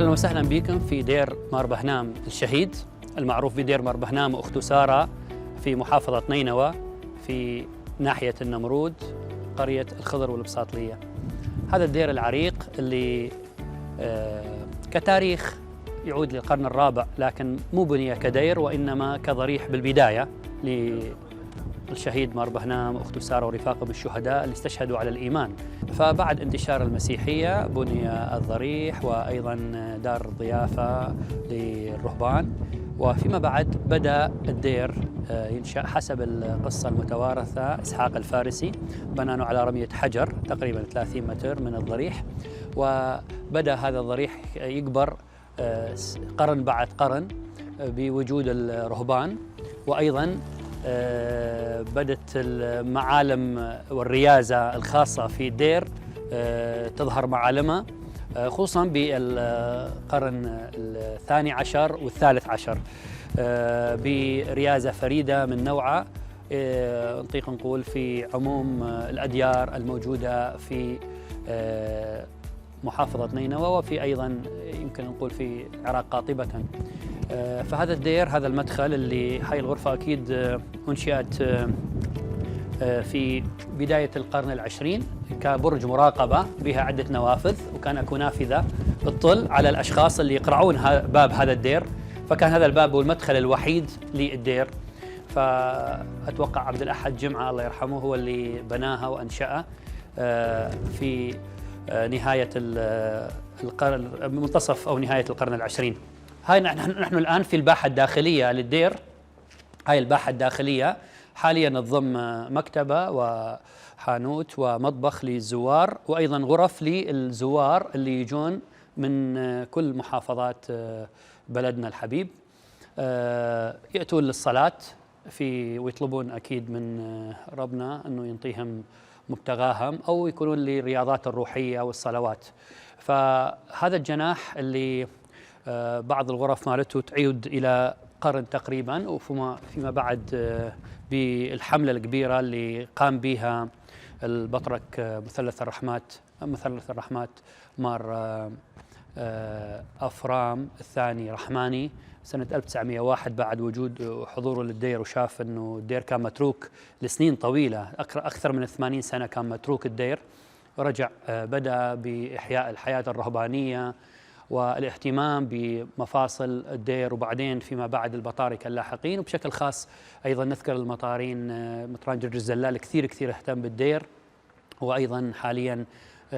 أهلا وسهلا بكم في دير مار بهنام الشهيد، المعروف بدير مار بهنام وأخته سارة، في محافظة نينوى في ناحية النمرود، قرية الخضر والبساطلية. هذا الدير العريق اللي كتاريخ يعود للقرن الرابع، لكن مو بني كدير وإنما كضريح بالبداية للشهيد مار بهنام وأخته سارة ورفاقهم الشهداء اللي استشهدوا على الإيمان. فبعد انتشار المسيحية بني الضريح وأيضا دار ضيافة للرهبان، وفيما بعد بدأ الدير ينشأ حسب القصة المتوارثة. إسحاق الفارسي بنانه على رمية حجر تقريبا 30 متر من الضريح، وبدأ هذا الضريح يكبر قرن بعد قرن بوجود الرهبان، وأيضا بدت المعالم والريازة الخاصة في الدير تظهر معالمها، خصوصا بالقرن الثاني عشر والثالث عشر، بريازة فريدة من نوعها، نطيق نقول في عموم الأديار الموجودة في محافظة نينوى، وفي أيضا يمكن نقول في العراق قاطبة. فهذا الدير، هذا المدخل اللي هاي الغرفة أكيد أنشئت في بداية القرن العشرين كبرج مراقبة بها عدة نوافذ، وكان أكو نافذة تطل على الأشخاص اللي يقرعون باب هذا الدير، فكان هذا الباب هو المدخل الوحيد للدير. فأتوقع عبد الأحد جمعة الله يرحمه هو اللي بناها وأنشأها في نهاية القرن، منتصف أو نهاية القرن العشرين. هاي نحن الآن في الباحة الداخلية للدير. هاي الباحة الداخلية حاليا تضم مكتبة وحانوت ومطبخ للزوار، وأيضا غرف للزوار اللي يجون من كل محافظات بلدنا الحبيب، يأتون للصلاة ويطلبون أكيد من ربنا أنه ينطيهم مبتغاهم، أو يكونون للرياضات الروحية والصلوات. فهذا الجناح اللي بعض الغرف مالته تعود إلى قرن تقريبا، وفيما بعد بالحملة الكبيرة اللي قام بها البطرك مثلث الرحمات مار أفرام الثاني رحماني سنة 1901، بعد وجود حضوره للدير، وشاف أنه الدير كان متروك لسنين طويلة، أكثر من 80 سنة كان متروك الدير، ورجع بدأ بإحياء الحياة الرهبانية والاهتمام بمفاصل الدير، وبعدين فيما بعد البطاركة اللاحقين، وبشكل خاص أيضا نذكر المطارين، مطران جرج الزلال كثير اهتم بالدير، وأيضا حاليا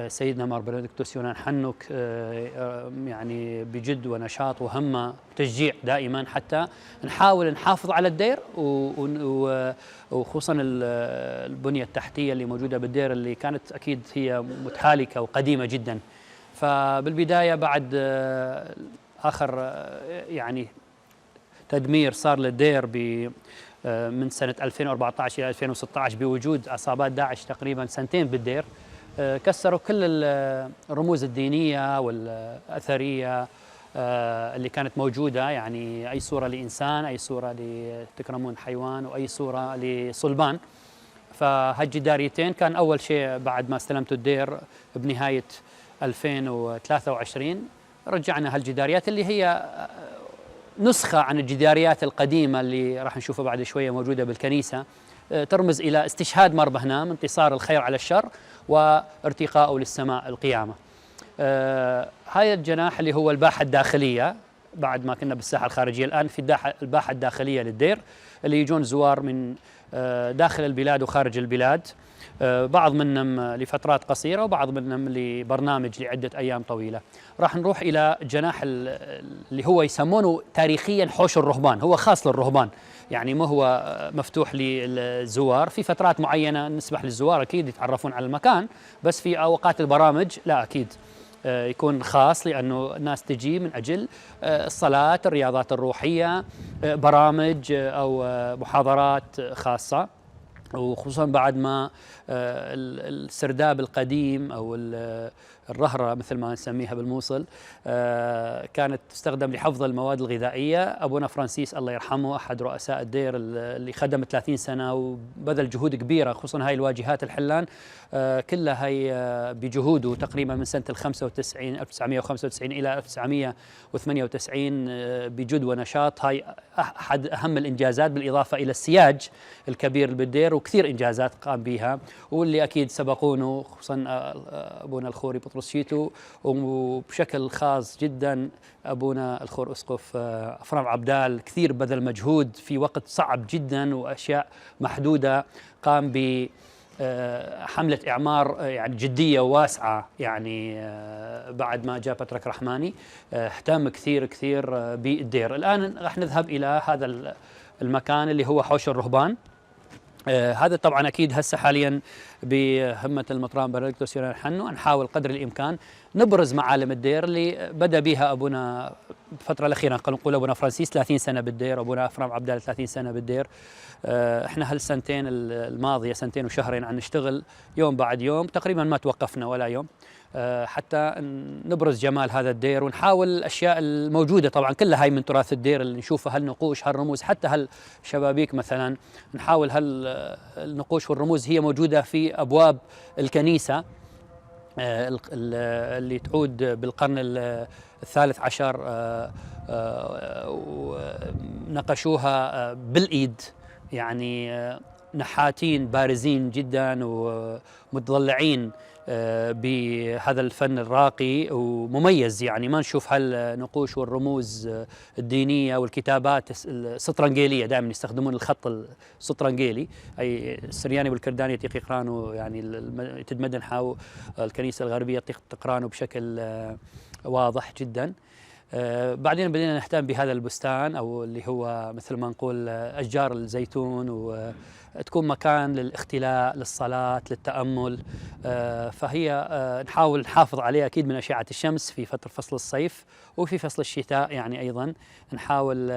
سيدنا مار بندكتوس يونان حنك يعني بجد ونشاط وهمة وتشجيع دائما حتى نحاول نحافظ على الدير، وخصوصا البنية التحتية اللي موجودة بالدير اللي كانت أكيد هي متهالكة وقديمة جدا. فبالبداية بعد آخر يعني تدمير صار للدير من سنة 2014 إلى 2016 بوجود عصابات داعش تقريبا سنتين بالدير، كسروا كل الرموز الدينية والأثرية اللي كانت موجودة، يعني أي صورة لإنسان، أي صورة لتكرمون حيوان، وأي صورة لصلبان. فهالجداريتين كان أول شيء بعد ما استلمتوا الدير بنهاية 2023 رجعنا هالجداريات اللي هي نسخة عن الجداريات القديمة اللي راح نشوفها بعد شوية موجودة بالكنيسة، ترمز إلى استشهاد مار بهنام، انتصار الخير على الشر وارتقاءه للسماء القيامة. هاي الجناح اللي هو الباحة الداخلية، بعد ما كنا بالساحة الخارجية الآن في الباحة الداخلية للدير اللي يجون زوار من داخل البلاد وخارج البلاد، بعض منهم لفترات قصيرة وبعض منهم لبرنامج لعدة أيام طويلة. راح نروح إلى الجناح اللي هو يسمونه تاريخيا حوش الرهبان، هو خاص للرهبان، يعني ما هو مفتوح للزوار. في فترات معينة نسمح للزوار أكيد يتعرفون على المكان، بس في أوقات البرامج لا، أكيد يكون خاص، لأنه الناس تجي من أجل الصلاة، الرياضات الروحية، برامج أو محاضرات خاصة. وخصوصا بعد ما السرداب القديم او الرهرة مثل ما نسميها بالموصل كانت تستخدم لحفظ المواد الغذائية. أبونا فرانسيس الله يرحمه أحد رؤساء الدير اللي خدم 30 سنة وبذل جهود كبيرة، خصوصا هاي الواجهات الحلان كلها هي بجهوده تقريبا من سنة 1995 إلى 1998 بجد ونشاط. هاي أحد أهم الإنجازات، بالإضافة إلى السياج الكبير بالدير وكثير إنجازات قام بها، واللي أكيد سبقونه خصوصا أبونا الخوري بطرس شيتو، وبشكل خاص جدا أبونا الخور أسقف أفرام عبدال كثير بذل مجهود في وقت صعب جدا وأشياء محدودة، قام ب حملة إعمار يعني جدية وواسعة. يعني بعد ما جاء بطرك رحماني اهتم كثير بالدير. الآن راح نذهب إلى هذا المكان اللي هو حوش الرهبان. هذا طبعا اكيد هسه حاليا بهمه المطران بنديكتوس يونان حنو نحاول قدر الامكان نبرز معالم الدير اللي بدا بها ابونا الفتره الاخيره. نقول ابونا فرانسيس 30 سنه بالدير، ابونا افرام عبدال 30 سنه بالدير. احنا هالسنتين الماضيه سنتين وشهرين عم نشتغل يوم بعد يوم، تقريبا ما توقفنا ولا يوم حتى نبرز جمال هذا الدير ونحاول الاشياء الموجوده. طبعا كلها هاي من تراث الدير اللي نشوفها، هالنقوش هالرموز حتى هالشبابيك مثلا، نحاول هالنقوش والرموز هي موجوده في ابواب الكنيسه اللي تعود بالقرن الثالث عشر، نقشوها بالايد، يعني نحاتين بارزين جدا ومتضلعين بهذا الفن الراقي ومميز. يعني ما نشوف هالنقوش والرموز الدينية والكتابات السطرنجيلية، دائما يستخدمون الخط السطرنجيلي، أي السرياني والكرداني يطيق يقرانوا، يعني تتمدن حاو الكنيسة الغربية يطيق تقرانوا بشكل واضح جدا. بعدين بدينا نهتم بهذا البستان أو اللي هو مثل ما نقول أشجار الزيتون، وتكون مكان للاختلاء، للصلاة، للتأمل. فهي نحاول نحافظ عليها أكيد من أشعة الشمس في فترة فصل الصيف، وفي فصل الشتاء يعني أيضا نحاول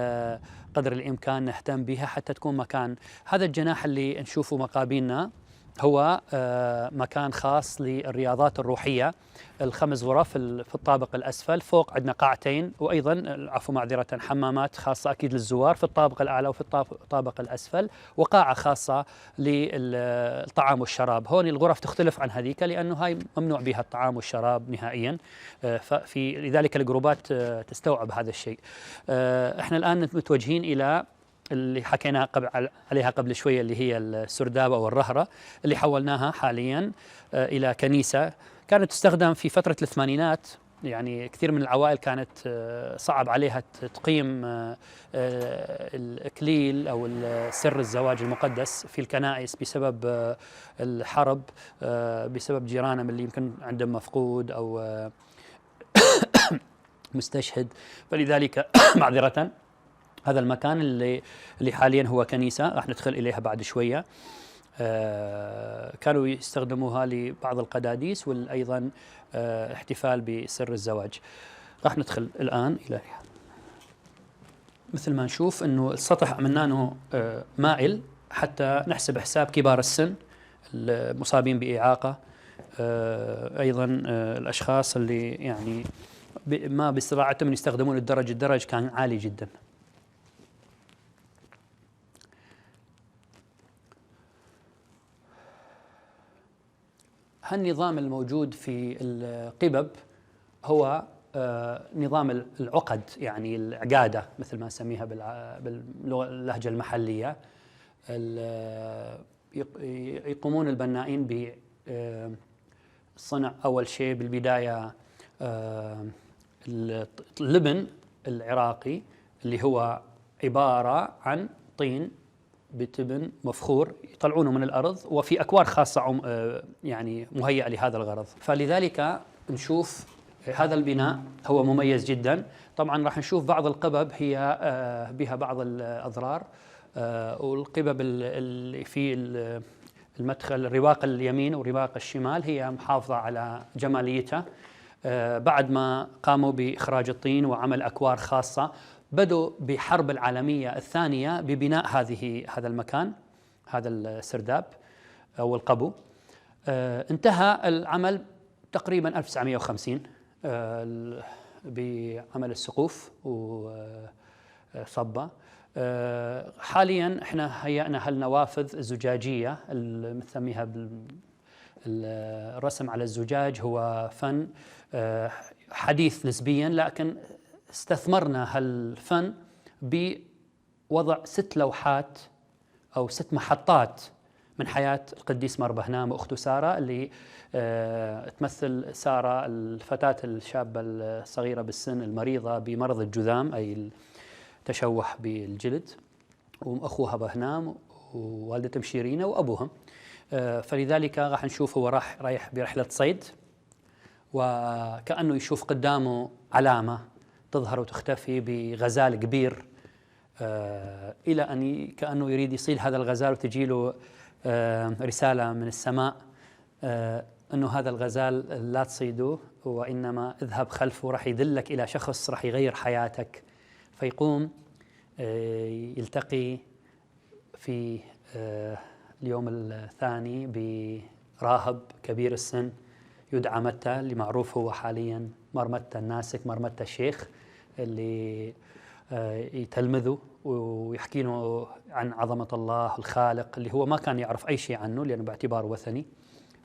قدر الإمكان نهتم بها حتى تكون مكان. هذا الجناح اللي نشوفه مقابلنا هو مكان خاص للرياضات الروحية، الخمس غرف في الطابق الأسفل. فوق عندنا قاعتين، وأيضا عفوا معذرة حمامات خاصة أكيد للزوار في الطابق الأعلى وفي الطابق الأسفل، وقاعة خاصة للطعام والشراب. هون الغرف تختلف عن هذيك لأنه هاي ممنوع بها الطعام والشراب نهائيا، لذلك الجروبات تستوعب هذا الشيء. احنا الآن متوجهين إلى اللي حكينا عليها قبل شوية، اللي هي السرداب أو الرهرة، اللي حولناها حاليا إلى كنيسة كانت تستخدم في فترة الثمانينات. يعني كثير من العوائل كانت صعب عليها تقيم الإكليل أو سر الزواج المقدس في الكنائس بسبب الحرب، بسبب جيرانهم اللي يمكن عندهم مفقود أو مستشهد. فلذلك معذرة هذا المكان اللي حاليا هو كنيسة راح ندخل إليها بعد شوية، كانوا يستخدموها لبعض القداديس وأيضا احتفال بسر الزواج. راح ندخل الآن إليها. مثل ما نشوف أنه السطح عملناه مائل حتى نحسب حساب كبار السن، المصابين بإعاقة، أيضا الأشخاص اللي يعني ما باستطاعتهم يستخدمون الدرج كان عالي جدا. هالنظام الموجود في القبب هو نظام العقد، يعني العقادة مثل ما نسميها باللهجة المحلية. يقومون البنائين بصنع أول شيء بالبداية اللبن العراقي اللي هو عبارة عن طين بتبن مفخور يطلعونه من الأرض، وفي أكوار خاصة يعني مهيئة لهذا الغرض. فلذلك نشوف هذا البناء هو مميز جدا. طبعا راح نشوف بعض القبب هي بها بعض الأضرار، والقبب اللي في المدخل الرواق اليمين ورواق الشمال هي محافظة على جماليتها. بعد ما قاموا بإخراج الطين وعمل أكوار خاصة، بدوا بحرب العالمية الثانية ببناء هذا المكان. هذا السرداب أو القبو. انتهى العمل تقريبا 1950 بعمل السقوف وصبة. حاليا احنا هيئنا هالنوافذ الزجاجية اللي بنسميها الرسم على الزجاج، هو فن حديث نسبيا، لكن استثمرنا هالفن بوضع 6 لوحات أو 6 محطات من حياة القديس مربهنام وأخته سارة، اللي تمثل سارة الفتاة الشابة الصغيرة بالسن المريضة بمرض الجذام أي التشوه بالجلد، وأخوها بهنام ووالدتهم شيرينة وأبوهم. فلذلك راح نشوف هو رايح برحلة صيد، وكأنه يشوف قدامه علامة تظهر وتختفي بغزال كبير، إلى أن كأنه يريد يصيد هذا الغزال وتجي له رسالة من السماء أنه هذا الغزال لا تصيده، وإنما اذهب خلفه، راح يدلك إلى شخص راح يغير حياتك. فيقوم يلتقي في اليوم الثاني براهب كبير السن يدعى متى، اللي معروف هو حاليا مرمتة الناسك، مرمتة الشيخ، اللي يتلمذه ويحكي له عن عظمة الله الخالق، اللي هو ما كان يعرف أي شيء عنه لأنه باعتباره وثني،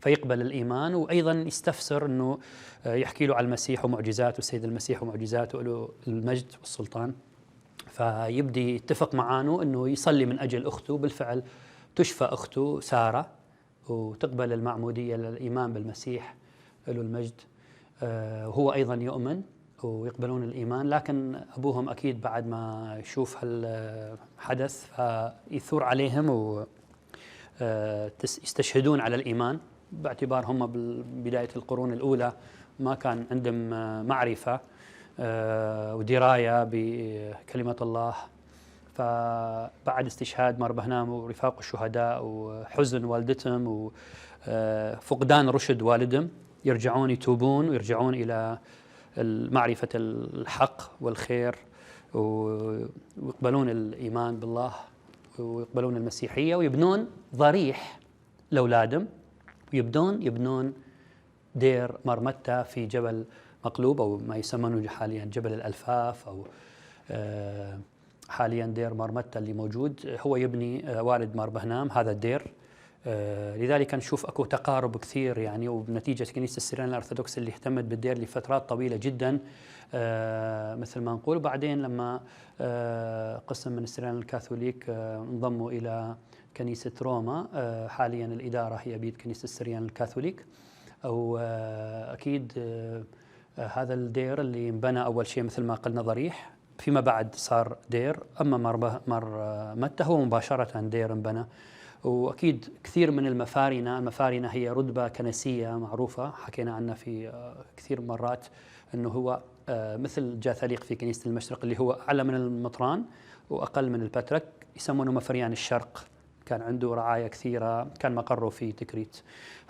فيقبل الإيمان. وأيضا يستفسر أنه يحكي له عن المسيح ومعجزاته، السيد المسيح ومعجزاته له المجد والسلطان. فيبدي يتفق معانه أنه يصلي من أجل أخته. بالفعل تشفى أخته سارة وتقبل المعمودية للإيمان بالمسيح له المجد، وهو أيضا يؤمن ويقبلون الإيمان. لكن أبوهم أكيد بعد ما يشوف هالحدث فيثور عليهم ويستشهدون على الإيمان، باعتبار هم ببداية القرون الأولى ما كان عندهم معرفة ودراية بكلمة الله. فبعد استشهاد مربهنام ورفاق الشهداء وحزن والدتهم وفقدان رشد والدهم، يرجعون يتوبون ويرجعون إلى معرفة الحق والخير، ويقبلون الإيمان بالله ويقبلون المسيحية، ويبنون ضريح لأولادهم، ويبنون دير مرمتة في جبل مقلوب، أو ما يسمونه حاليا جبل الألفاف، أو حاليا دير مرمتة اللي موجود هو يبني والد مربهنام هذا الدير. لذلك نشوف اكو تقارب كثير يعني، وبنتيجه كنيسه السريان الارثوذكس اللي اهتمت بالدير لفترات طويله جدا مثل ما نقول. وبعدين لما قسم من السريان الكاثوليك انضموا الى كنيسه روما، حاليا الاداره هي بيد كنيسه السريان الكاثوليك. او اكيد هذا الدير اللي انبنى اول شيء مثل ما قلنا ضريح، فيما بعد صار دير. اما مرمتة هو مباشره دير انبنى. وأكيد كثير من المفارنة هي رتبة كنسية معروفة، حكينا عنها في كثير مرات، أنه هو مثل جاثليق في كنيسة المشرق اللي هو أعلى من المطران وأقل من البترك، يسمونه مفريان الشرق. كان عنده رعاية كثيرة، كان مقره في تكريت.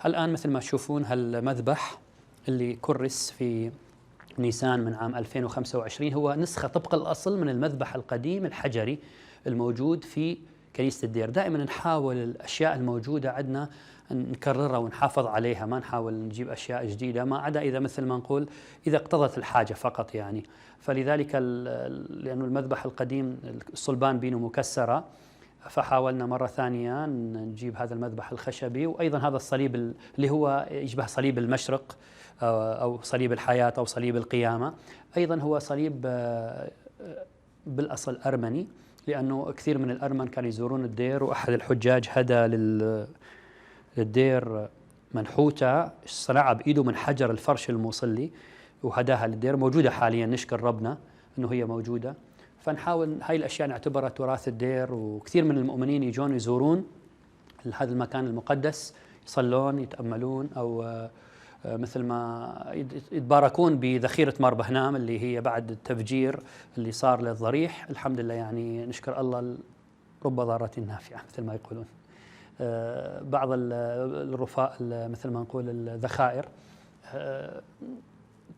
الآن مثل ما تشوفون هالمذبح اللي كرس في نيسان من عام 2025 هو نسخة طبق الأصل من المذبح القديم الحجري الموجود في كنيسة الدير. دائما نحاول الأشياء الموجودة عندنا نكررها ونحافظ عليها، ما نحاول نجيب أشياء جديدة، ما عدا إذا مثل ما نقول إذا اقتضت الحاجة فقط يعني. فلذلك لأنه المذبح القديم الصلبان بينه مكسرة، فحاولنا مرة ثانية نجيب هذا المذبح الخشبي. وأيضا هذا الصليب اللي هو يشبه صليب المشرق أو صليب الحياة أو صليب القيامة، أيضا هو صليب بالأصل أرمني، لأنه كثير من الأرمن كانوا يزورون الدير، وأحد الحجاج هدى للدير منحوتة صنعها بإيده من حجر الفرش الموصلي وهداها للدير، موجودة حاليا نشكر ربنا أنه هي موجودة. فنحاول هاي الأشياء نعتبرها تراث الدير، وكثير من المؤمنين يجون يزورون هذا المكان المقدس، يصلون يتأملون، أو مثل ما يتباركون بذخيرة مربهنام اللي هي بعد التفجير اللي صار للضريح. الحمد لله يعني نشكر الله، رب ضارة نافعة مثل ما يقولون. بعض الرفاء مثل ما نقول الذخائر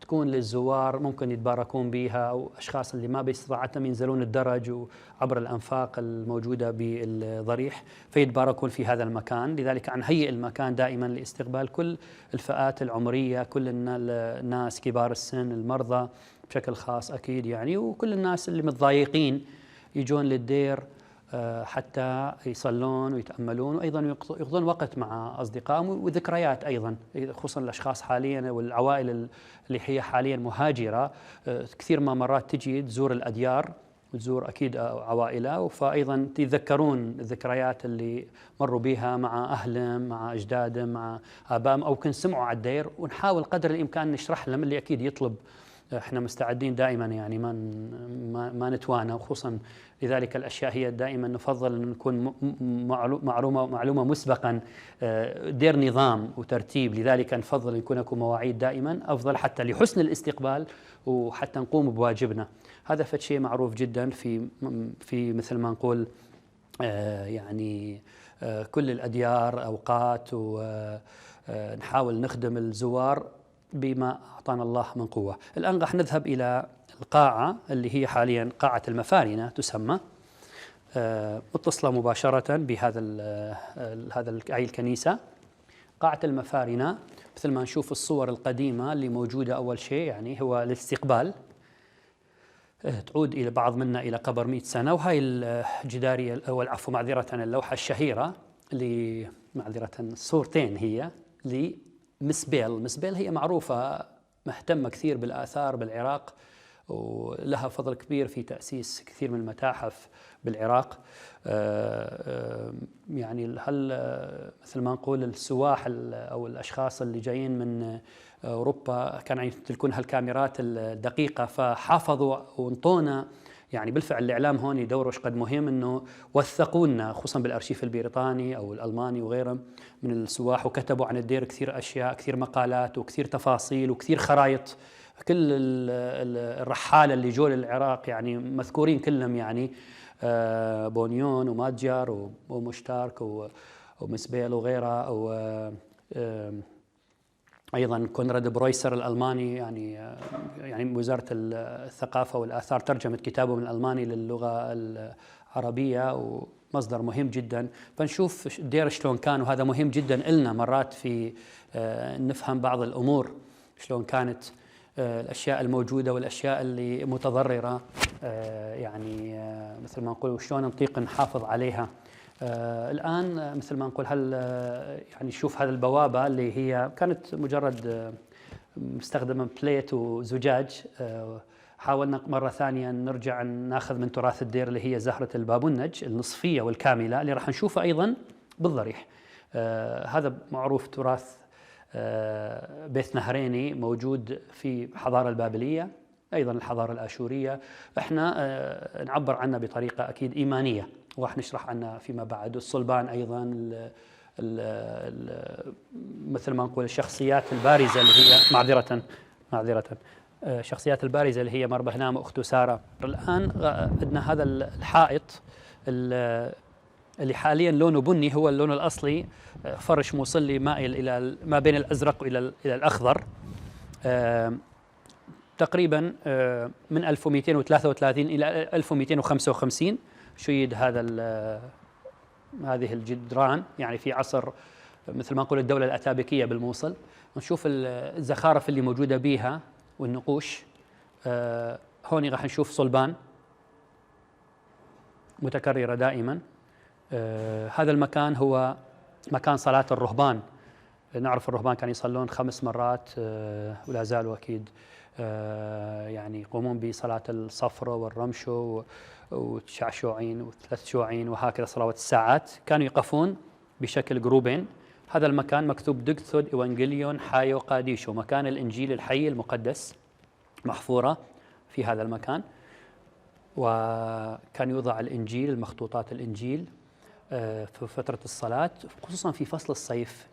تكون للزوار ممكن يتباركون بها، أو أشخاص اللي ما بيستطيعوا ينزلون الدرج وعبر الأنفاق الموجودة بالضريح فيتباركون في هذا المكان. لذلك نهيئ المكان دائما لاستقبال كل الفئات العمرية، كل الناس كبار السن، المرضى بشكل خاص أكيد يعني، وكل الناس اللي متضايقين يجون للدير حتى يصلون ويتأملون، وأيضا يقضون وقت مع أصدقائهم وذكريات أيضا، خصوصا الأشخاص حاليا والعوائل اللي هي حاليا مهاجرة، كثير ما مرات تجي تزور الأديار وتزور أكيد عوائلها، فأيضا يتذكرون الذكريات اللي مروا بها مع أهلهم، مع أجدادهم، مع آبائهم، أو كن سمعوا على الدير، ونحاول قدر الإمكان نشرح لهم اللي أكيد يطلب. احنا مستعدين دائما يعني ما نتوانى، وخصوصا لذلك الاشياء هي دائما نفضل ان نكون معلومه مسبقا، دير نظام وترتيب، لذلك نفضل يكون اكو مواعيد دائما افضل حتى لحسن الاستقبال وحتى نقوم بواجبنا. هذا فد شيء معروف جدا في مثل ما نقول يعني كل الاديار اوقات، ونحاول نخدم الزوار بما أعطانا الله من قوة. الآن راح نذهب إلى القاعة اللي هي حاليا قاعة المفارنة تسمى، متصلة مباشرة بهذا هاي الكنيسة. قاعة المفارنة مثل ما نشوف الصور القديمة اللي موجودة، أول شيء يعني هو الاستقبال، تعود إلى بعض منا إلى قبر 100 سنة. وهاي الجدارية أو العفو معذرة اللوحة الشهيرة اللي معذرة صورتين هي مسبيل هي معروفة، مهتمة كثير بالآثار بالعراق، ولها فضل كبير في تأسيس كثير من المتاحف بالعراق. يعني مثل ما نقول السواح أو الأشخاص اللي جايين من أوروبا كان تكون هالكاميرات الدقيقة، فحافظوا وانطونا يعني بالفعل الإعلام هون دوره قد مهم، أنه وثقونا خصوصا بالأرشيف البريطاني أو الألماني وغيره من السواح، وكتبوا عن الدير كثير أشياء، كثير مقالات وكثير تفاصيل وكثير خرائط. كل الرحالة اللي جو للعراق يعني مذكورين كلهم، يعني بونيون وماتجر ومشتارك ومسبيل وغيرها، أو أيضا كونراد برويسر الألماني، يعني وزارة الثقافة والآثار ترجمت كتابه من الألماني للغة العربية، ومصدر مهم جدا. فنشوف الدير شلون كان، وهذا مهم جدا لنا مرات في نفهم بعض الأمور شلون كانت الأشياء الموجودة والأشياء اللي متضررة، يعني مثل ما نقول وشلون نطيق نحافظ عليها. الآن مثل ما نقول يعني شوف هذه البوابة اللي هي كانت مجرد مستخدمة بليت وزجاج. حاولنا مرة ثانية نرجع ناخذ من تراث الدير اللي هي زهرة البابونج النصفية والكاملة اللي راح نشوفها أيضا بالضريح. هذا معروف تراث بيت نهريني موجود في الحضارة البابلية، أيضا الحضارة الآشورية. احنا نعبر عنها بطريقة أكيد إيمانية، وراح نشرح عنها فيما بعد. الصلبان أيضا مثل ما نقول الشخصيات البارزة اللي هي معذرة الشخصيات البارزة اللي هي مربهنام وأخته سارة. الآن عندنا هذا الحائط اللي حاليا لونه بني، هو اللون الأصلي، فرش موصلي مائل إلى ما بين الأزرق إلى الأخضر. تقريبا من 1233 إلى 1255 شيد هذه الجدران، يعني في عصر مثل ما نقول الدولة الأتابكية بالموصل. نشوف الزخارف اللي موجودة بيها والنقوش. هون راح نشوف صلبان متكررة دائما. هذا المكان هو مكان صلاة الرهبان. نعرف الرهبان كانوا يصلون 5 مرات ولا زالوا أكيد يعني يقومون بصلاة الصفرة والرمشو وشعشوعين وثلاث شوعين وهكذا صلوات الساعات. كانوا يقفون بشكل جروبين. هذا المكان مكتوب دكثود إيوانجيليون حايو قاديشو، مكان الإنجيل الحي المقدس، محفورة في هذا المكان. وكان يوضع الإنجيل، المخطوطات الإنجيل في فترة الصلاة، خصوصا في فصل الصيف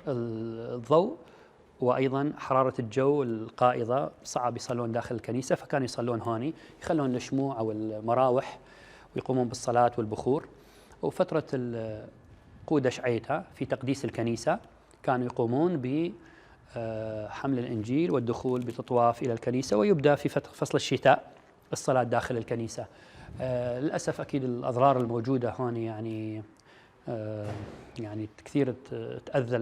الضوء وأيضا حرارة الجو القائضة صعب يصلون داخل الكنيسة، فكانوا يصلون هوني، يخلون الشموع أو المراوح ويقومون بالصلاة والبخور. وفترة قودة شعيتها في تقديس الكنيسة كانوا يقومون حمل الإنجيل والدخول بتطواف إلى الكنيسة، ويبدأ في فصل الشتاء الصلاة داخل الكنيسة. للأسف أكيد الأضرار الموجودة هون يعني كثير تأذى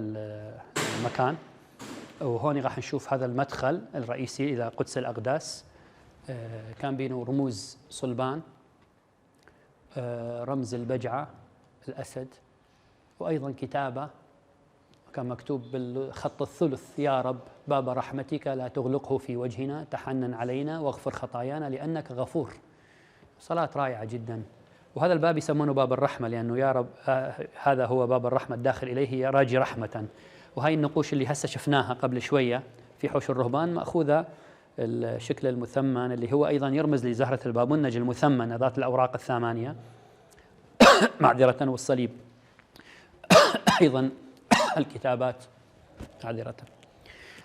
المكان. وهون راح نشوف هذا المدخل الرئيسي إلى قدس الأقداس، كان بينه رموز صلبان، رمز البجعة الأسد، وأيضا كتابة كان مكتوب بالخط الثلث: يا رب باب رحمتك لا تغلقه في وجهنا، تحنن علينا واغفر خطايانا لأنك غفور. صلاة رائعة جدا. وهذا الباب يسمونه باب الرحمة، لأنه يا رب هذا هو باب الرحمة الداخل إليه راجي رحمة. وهي النقوش اللي هسه شفناها قبل شوية في حوش الرهبان مأخوذة الشكل المثمن اللي هو أيضا يرمز لزهرة البابونج المثمنة ذات الأوراق الثمانية معذرة، والصليب أيضا الكتابات معذرة.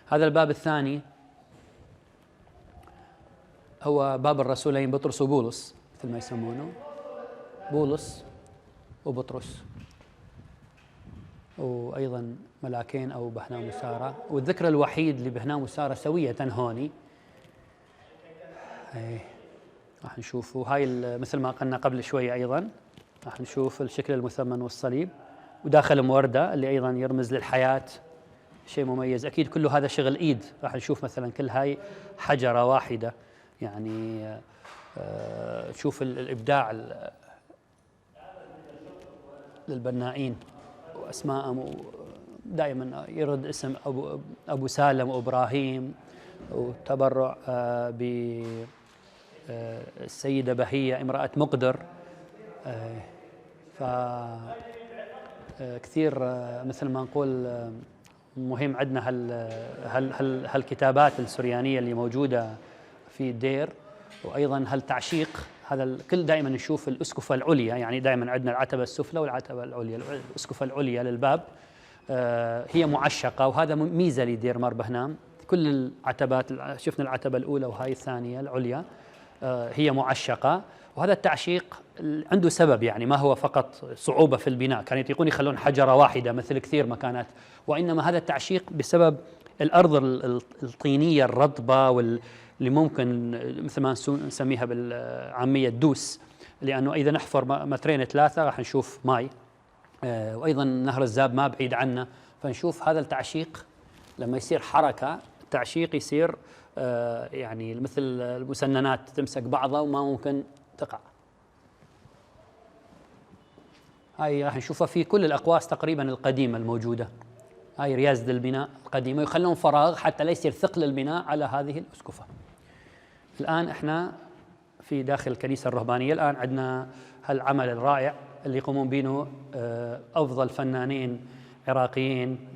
هذا الباب الثاني هو باب الرسولين بطرس وبولس، مثل ما يسمونه بولس وبطرس، وأيضا ملاكين أو بهنام وسارة. والذكر الوحيد لبهنام وسارة سوية هوني راح نشوفه. هاي مثل ما قلنا قبل شوية أيضا راح نشوف الشكل المثمن والصليب، وداخل موردة اللي أيضا يرمز للحياة، شيء مميز. أكيد كله هذا شغل إيد. راح نشوف مثلا كل هاي حجرة واحدة، يعني شوف الإبداع للبنائين وأسماءهم. دائما يرد اسم أبو سالم وإبراهيم، وتبرع بالسيدة بهية امرأة مقدر. فكثير مثل ما نقول مهم عندنا هالكتابات السريانية اللي موجودة في الدير، وأيضا هالتعشيق. هذا الكل دائما نشوف الأسقفة العليا، يعني دائما عندنا العتبة السفلى والعتبة العليا. الأسقفة العليا للباب هي معشقة، وهذا ميزة لدير مار بهنام. كل العتبات شفنا العتبة الأولى وهاي الثانية العليا هي معشقة، وهذا التعشيق عنده سبب، يعني ما هو فقط صعوبة في البناء، كانوا يطيقون يخلون حجرة واحدة مثل كثير مكانات، وإنما هذا التعشيق بسبب الأرض الطينية الرطبة اللي ممكن مثل ما نسميها بالعامية الدوس، لأنه إذا نحفر مترين ثلاثة راح نشوف ماي، وأيضا نهر الزاب ما بعيد عنا، فنشوف هذا التعشيق لما يصير حركة، التعشيق يصير يعني مثل المسننات تمسك بعضها وما ممكن تقع. هاي راح نشوفها في كل الأقواس تقريبا القديمة الموجودة. هاي رياض البناء القديمة، يخلون فراغ حتى لا يصير ثقل البناء على هذه الأسقفة. الآن إحنا في داخل الكنيسة الرهبانية. الآن عندنا هالعمل الرائع اللي يقومون به أفضل فنانين عراقيين،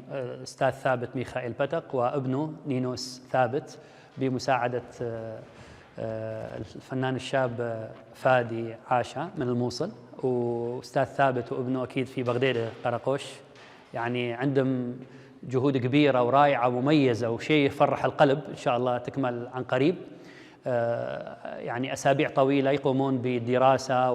أستاذ ثابت ميخائيل بتق وابنه نينوس ثابت، بمساعدة الفنان الشاب فادي عاشا من الموصل، وأستاذ ثابت وابنه أكيد في بغدادة قرقوش. يعني عندهم جهود كبيرة ورائعة ومميزة، وشيء يفرح القلب. إن شاء الله تكمل عن قريب. يعني أسابيع طويلة يقومون بالدراسة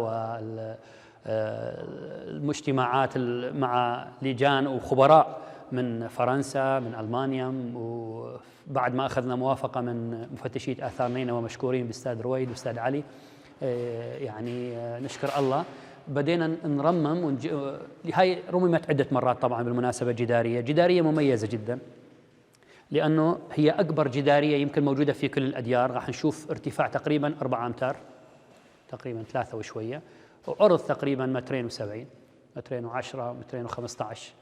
والمجتمعات مع لجان وخبراء من فرنسا، من ألمانيا، وبعد ما أخذنا موافقة من مفتشية آثار نينوى ومشكورين بالأستاذ رويد والأستاذ علي، يعني نشكر الله بدينا نرمم. هاي رممت عدة مرات طبعا بالمناسبة. جدارية مميزة جدا، لأنه هي أكبر جدارية يمكن موجودة في كل الأديار. راح نشوف ارتفاع تقريبا 4 أمتار، تقريبا 3 وشوية، وعرض تقريبا 270 210 215،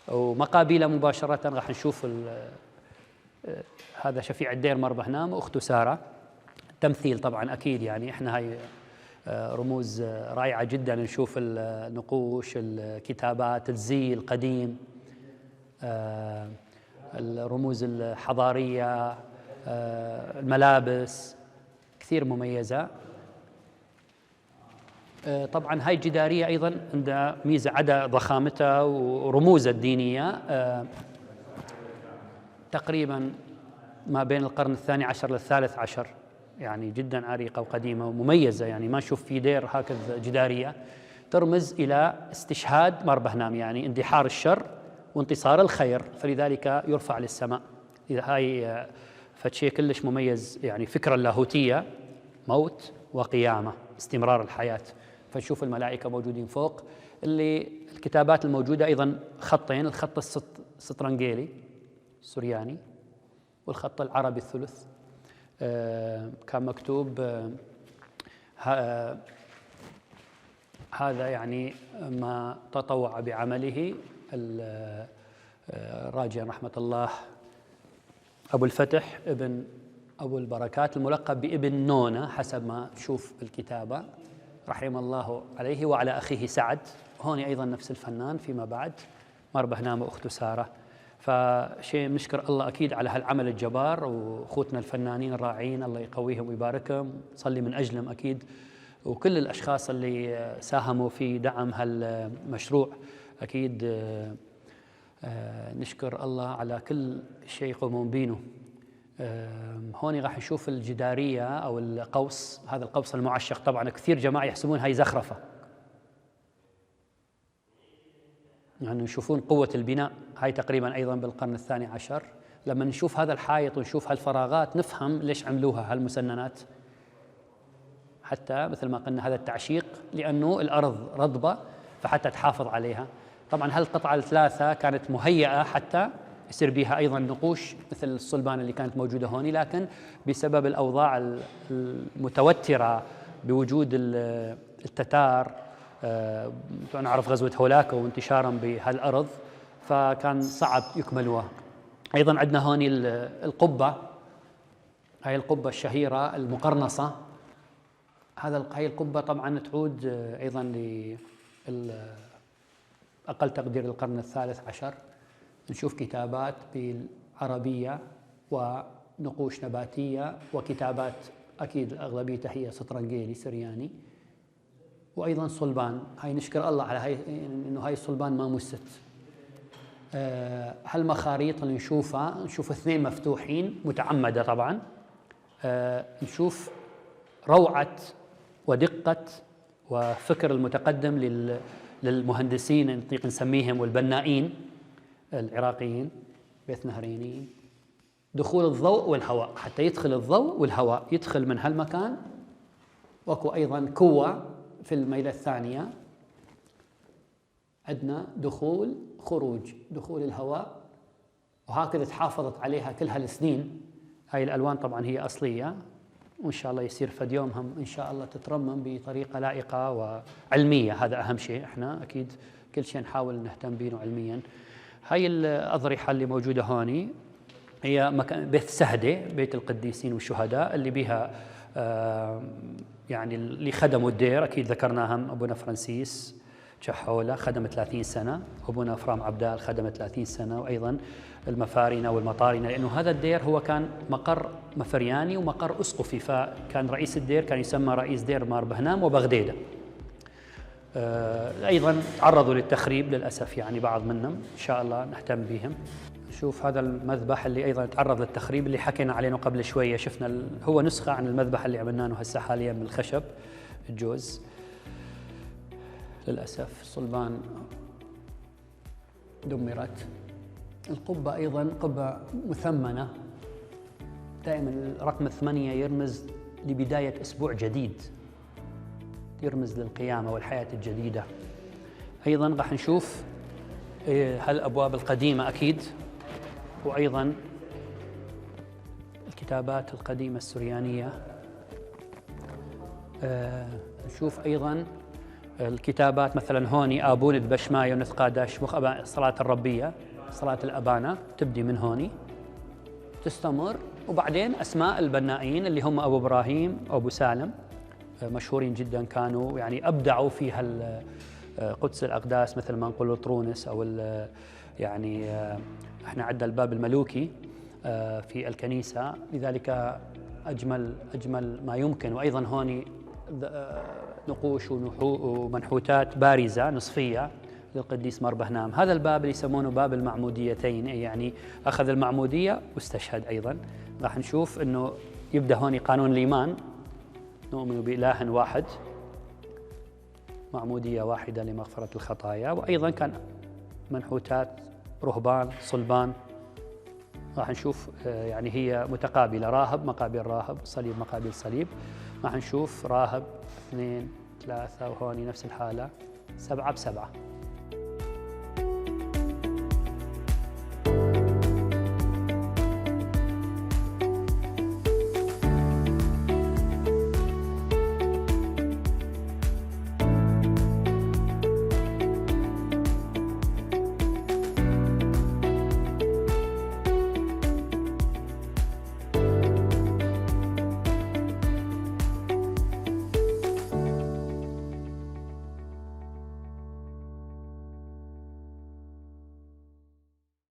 ومقابله مباشرة راح نشوف هذا شفيع الدير مار بهنام وأخته سارة. تمثيل طبعا أكيد، يعني إحنا هاي رموز رائعة جدا. نشوف النقوش، الكتابات، الزي القديم، الرموز الحضارية، الملابس كثير مميزة. طبعا هاي الجدارية أيضا عندها ميزة عدا ضخامتها ورموزها الدينية. تقريبا ما بين القرن الثاني عشر للثالث عشر، يعني جدا عريقة وقديمة ومميزة. يعني ما نشوف في دير هكذا جدارية ترمز إلى استشهاد مار بهنام، يعني اندحار الشر وانتصار الخير، فلذلك يرفع للسماء. إذا هاي فشيء كلش مميز، يعني فكرة اللاهوتية، موت وقيامة، استمرار الحياة. فنشوف الملائكة موجودين فوق. اللي الكتابات الموجودة أيضا خطين، الخط السطرنجيلي السرياني والخط العربي الثلث. كان مكتوب هذا يعني ما تطوع بعمله الراجع رحمة الله أبو الفتح ابن أبو البركات الملقب بابن نونة حسب ما نشوف الكتابة، رحم الله عليه، وعلى أخيه سعد. هون أيضا نفس الفنان فيما بعد، مار بهنام وأخته سارة. فشيء نشكر الله أكيد على هالعمل الجبار، وأخوتنا الفنانين الراعين الله يقويهم ويباركهم، صلي من أجلهم أكيد، وكل الأشخاص اللي ساهموا في دعم هالمشروع أكيد. نشكر الله على كل شيء يقومون بينه. هون راح نشوف الجدارية أو القوس، هذا القوس المعشق. طبعا كثير جماعة يحسبون هاي زخرفة، يعني يشوفون قوة البناء. هاي تقريبا أيضا بالقرن الثاني عشر. لما نشوف هذا الحائط ونشوف هالفراغات نفهم ليش عملوها هالمسننات، حتى مثل ما قلنا هذا التعشيق، لأنه الأرض رطبة فحتى تحافظ عليها. طبعا هالقطعة الثلاثة كانت مهيئة حتى يصير بها أيضا نقوش مثل الصلبان اللي كانت موجودة هون، لكن بسبب الأوضاع المتوترة بوجود التتار، نعرف غزوة هولاكو وانتشارهم بهالأرض، فكان صعب يكملوها. أيضا عندنا هون القبة، هاي القبة الشهيرة المقرنصة. هاي القبة طبعا تعود أيضا أقل تقدير القرن الثالث عشر. نشوف كتابات بالعربية ونقوش نباتية وكتابات أكيد أغلبيتها هي سطرنجيلي سرياني، وأيضا صلبان. هاي نشكر الله على هاي، إنه هاي الصلبان ما مست. هالمخاريط اللي نشوفها، نشوف اثنين مفتوحين متعمدة طبعا. نشوف روعة ودقة وفكر المتقدم للمهندسين نطيق نسميهم والبنائين العراقيين بيت نهرينيين. دخول الضوء والهواء، حتى يدخل الضوء والهواء يدخل من هالمكان. واكو أيضا كوة في الميلة الثانية، عندنا دخول خروج، دخول الهواء، وهكذا تحافظت عليها كل هالسنين. هاي الألوان طبعا هي أصلية، وإن شاء الله يصير فد يوم هم إن شاء الله تترمم بطريقة لائقة وعلمية. هذا أهم شيء، إحنا أكيد كل شيء نحاول نهتم بينه علميا. هاي الأضرحة اللي موجودة هوني هي مكان بيت سهدة، بيت القديسين والشهداء، اللي بها يعني اللي خدموا الدير أكيد ذكرناهم. أبونا فرانسيس شحولة خدم 30 سنة، أبونا فرام عبدال خدم 30 سنة، وأيضا المفارنة والمطارنة، لأنه هذا الدير هو كان مقر مفرياني ومقر أسقفي. فكان رئيس الدير كان يسمى رئيس دير مار بهنام وبغديدة. أيضا تعرضوا للتخريب للأسف، يعني بعض منهم إن شاء الله نهتم بهم. نشوف هذا المذبح اللي أيضا تعرض للتخريب، اللي حكينا عليه قبل شوية. شفنا هو نسخة عن المذبح اللي عملناه هسه حاليا من الخشب الجوز. للأسف الصلبان دمرت. القبة أيضا قبة مثمنة، دائما رقم 8 يرمز لبداية أسبوع جديد، يرمز للقيامة والحياة الجديدة. أيضا راح نشوف هالأبواب القديمة أكيد، وأيضا الكتابات القديمة السريانية. نشوف أيضا الكتابات مثلا هوني آبون بشماية ونثقادش صلاة الربية، صلاة الأبانة تبدي من هوني تستمر، وبعدين أسماء البنائين اللي هم أبو إبراهيم وأبو سالم، مشهورين جدا، كانوا يعني أبدعوا في قدس الأقداس، مثل ما نقول طرونس أو يعني احنا عندنا الباب الملوكي في الكنيسة، لذلك أجمل ما يمكن. وأيضا هوني نقوش ومنحوتات بارزة نصفية للقديس مار بهنام. هذا الباب اللي يسمونه باب المعموديتين، يعني أخذ المعمودية واستشهد. أيضا راح نشوف أنه يبدأ هوني قانون الإيمان، نؤمن بإله واحد، معمودية واحدة لمغفرة الخطايا. وأيضا كان منحوتات رهبان، صلبان. راح نشوف يعني هي متقابلة، راهب مقابل راهب، صليب مقابل صليب. راح نشوف راهب 2 3 وهوني نفس الحالة 7 ب7.